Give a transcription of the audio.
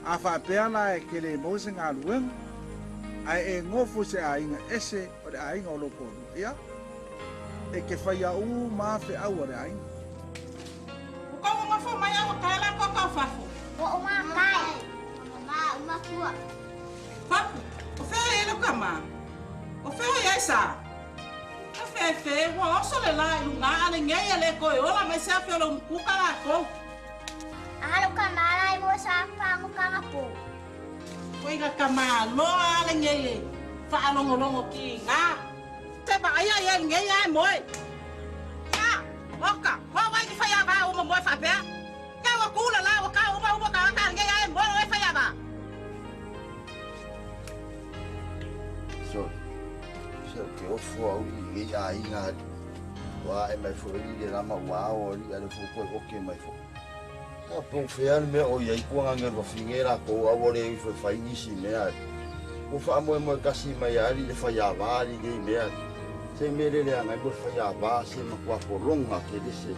A faapea la e te le maua se galuega ae e nofo i se aiga ese o le aiga o lou toalua, ia, e te faia uma lava feau a le aiga. Ua tou nonofo mai a ua tae la toa fafo. Ua uma tae. Ma uma tua. Fafo, o fea e le kama? O fea e ai sa? E fe fe, ua oso le la i luga a le ngei a le koe ola mai se afe o le umukuka la kou. Alo ka mala i mo sa pango kanga po. Koe ga kama loa le ngei e whaalongolongo ki ngā. Te ba ai ai ai ngei ai moe. Ya, oka, hoa wai ki whai ava uma moe whapea. Ka wa kula la wa ka uma uma ka ka ngei ai moe oe whai ava. So, se ke ofo au i ngei aiga ali. Wa e mai fo i le lama wa o li ale fo ko o ke mai fo. A po fe an me o ia i kuanga ngel wa finge la ko au o le i fo fai nisi mea. O fa mo mo kasi mai ali le fa ya va ali ngei mea. Se me le le anga mo fa ya va se ma kwa po longa ke le se.